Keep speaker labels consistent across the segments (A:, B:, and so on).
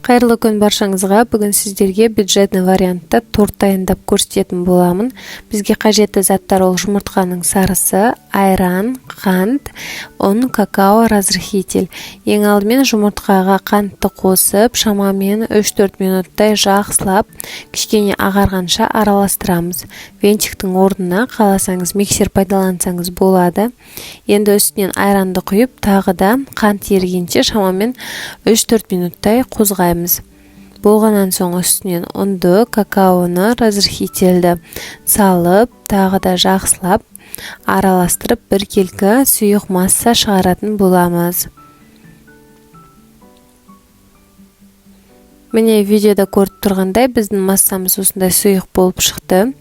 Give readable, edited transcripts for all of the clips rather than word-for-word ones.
A: Қайырлы күн баршаңызға! Бүгін сіздерге бюджетный вариантта торт дайындап көрсететін боламын. Бізге қажетті заттар: ол жұмыртқаның сарысы, айран, қант, ұн, какао, разрыхитель. Ең алдымен жұмыртқаға қантты қосып, шамамен 3-4 минуттай жақсылап, кішкене ағарғанша араластырамыз. Венчиктің орнына қаласаңыз, миксер пайдалансаңыз болады. Енді үстінен айранды құйып, тағы да қант ерігенше шамамен 3-4 минуттай қозғаймыз. Болғаннан соң үстінен ұнды, какаоны, разрыхительді салып, тағы да жақсылап араластырып, біркелкі сұйық масса шығаратын боламыз. Міне, видеода көріп тұрғандай, біздің массамыз осындай сұйық болып шықты.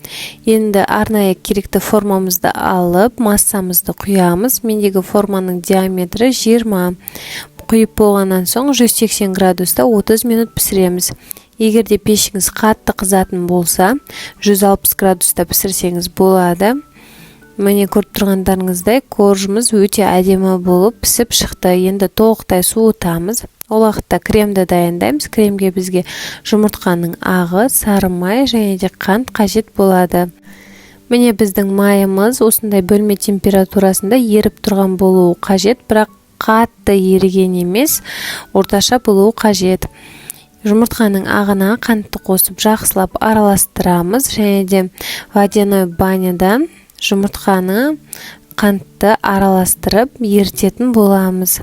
A: Енді арнайы керекті формамызды алып, массамызды құямыз. Мендегі форманың диаметрі 20. Құйып болғаннан соң 180 градуста 30 минут пісіреміз. Егер де пешіңіз қатты қызатын болса, 160 градуста пісірсеңіз болады. Міне, көріп тұрғандарыңыздай, коржымыз өте әдемі болып пісіп шықты. Енді толықтай суытамыз. Ол уақытта кремді дайындаймыз. Кремге бізге жұмыртқаның ағы, сары май және де қант қажет болады. Міне, біздің майымыз осындай бөлме температурасында еріп тұрған болуы қажет, бірақ қатты еріген емес, орташа болуы қажет. Жұмыртқаның ағына қантты қосып, жақсылап араластырамыз және де водяной баняда жұмыртқаны, қантты араластырып, ерітетін боламыз.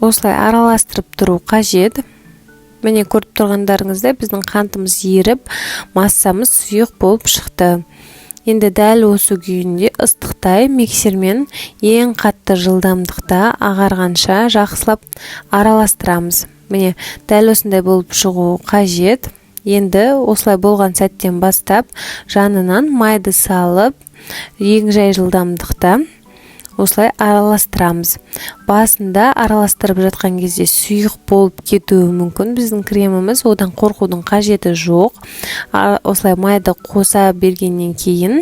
A: Осылай араластырып тұру қажет. Міне, көріп тұрғандарыңыздай, біздің қантымыз еріп, массамыз сұйық болып шықты. Енді дәл осы күйінде ыстықтай миксермен ең қатты жылдамдықта ағарғанша жақсылап араластырамыз. Міне, дәл осындай болып шығуы қажет. Енді осылай болған сәттен бастап жанынан майды салып, ең жай жылдамдықта осылай араластырамыз. Басында араластырып жатқан кезде сұйық болып кетуі мүмкін біздің креміміз, одан қорқудың қажеті жоқ. Осылай майды қоса бергеннен кейін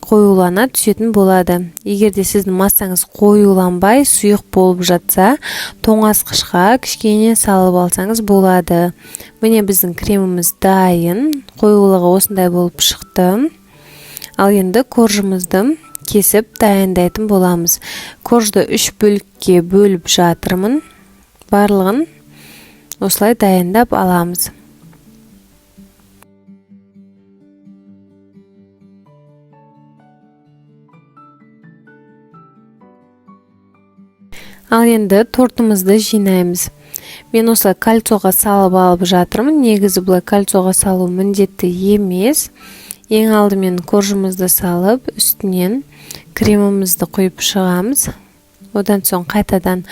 A: қоюлана түсетін болады. Егер де сіздің массаңыз қоюланбай, сұйық болып жатса, тоңазытқышқа кішкене салып алсаңыз болады. Міне, біздің креміміз дайын, қоюлығы осындай болып шықты. Ал енді коржымызды кесіп дайындайтын боламыз. Коржды үш бөлікке бөліп жатырмын. Барлығын осылай дайындап аламыз. Ал енді тортымызды жинаймыз. Мен осылай кольцоға салып алып жатырмын. Негізі бұлай кольцоға салу міндетті емес. Ең алдымен коржымызды салып, үстінен кремімізді құйып шығамыз. Одан соң қайтадан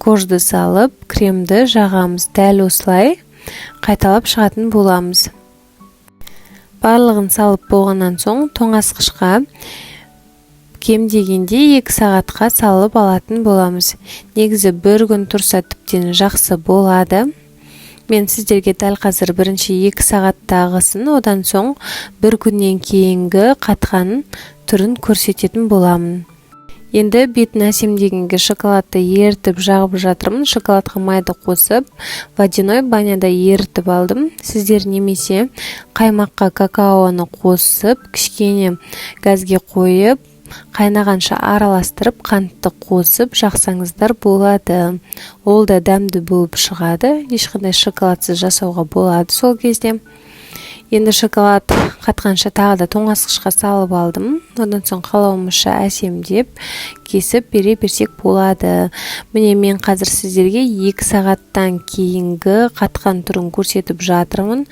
A: коржды салып, кремді жағамыз. Дәл осылай қайталап шығатын боламыз. Барлығын салып болғаннан соң тоңазытқышқа кем дегенде 2 сағатқа салып алатын боламыз. Негізі бір күн тұрса, тіптен жақсы болады. Мен сіздерге дәл қазір бірінші 2 сағаттағысын, одан соң бір күннен кейінгі қатқан түрін көрсететін боламын. Енді бетін әсемдегенге шоколадты ерітіп жағып жатырмын. Шоколадқа майды қосып, водяной баняда ерітіп алдым. Сіздер немесе қаймаққа какаоны қосып, кішкене газге қойып, қайнағанша араластырып, қантты қосып жақсаңыздар болады. Ол да дәмді болып шығады. Ешқандай шоколадсыз жасауға болады сол кезде. Енді шоколад қатқанша тағы да тоңазытқышқа салып алдым. Одан соң қалауымызша әсемдеп кесіп бере берсек болады. Міне, мен қазір сіздерге 2 сағаттан кейінгі қатқан түрін көрсетіп жатырмын.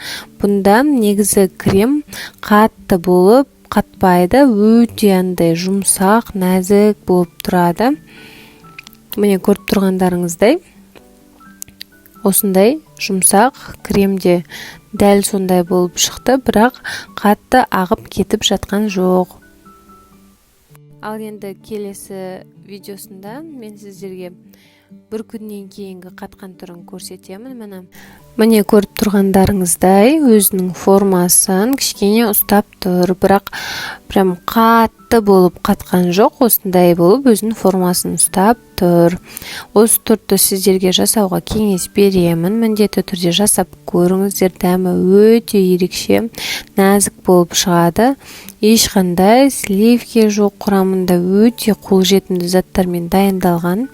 A: Бұнда негізі крем қатты болып қатпайды, өте андай жұмсақ, нәзік болып тұрады. Міне, көріп тұрғандарыңыздай, осындай жұмсақ. Крем де дәл сондай болып шықты, бірақ қатты ағып кетіп жатқан жоқ. Ал енді келесі видеосында мен сіздерге бір күннен кейінгі қатқан түрін көрсетемін. Міне, Міне, көріп тұрғандарыңыздай, өзінің формасын кішкене ұстап тұр, бірақ прям қатты болып қатқан жоқ. Осындай болып өзінің формасын ұстап тұр. Осы тортты сіздерге жасауға кеңес беремін. Міндетті түрде жасап көріңіздер. Дәмі өте ерекше, нәзік болып шығады. Ешқандай сливки жоқ құрамында, өте қолжетімді заттармен дайындалған.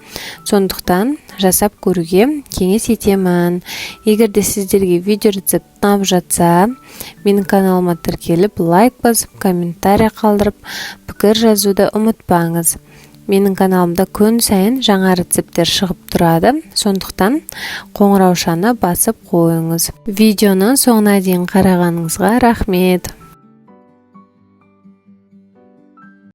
A: Сондықтан жасап көруге кеңес етемін. Егер де сіздерге видео рецепт ұнап жатса, менің каналыма тіркеліп, лайк басып, комментарий қалдырып, пікір жазуды ұмытпаңыз. Менің каналымда күн сайын жаңа рецепттер шығып тұрады, сондықтан қоңыраушаны басып қойыңыз. Видеоны соңына дейін қарағаныңызға рахмет.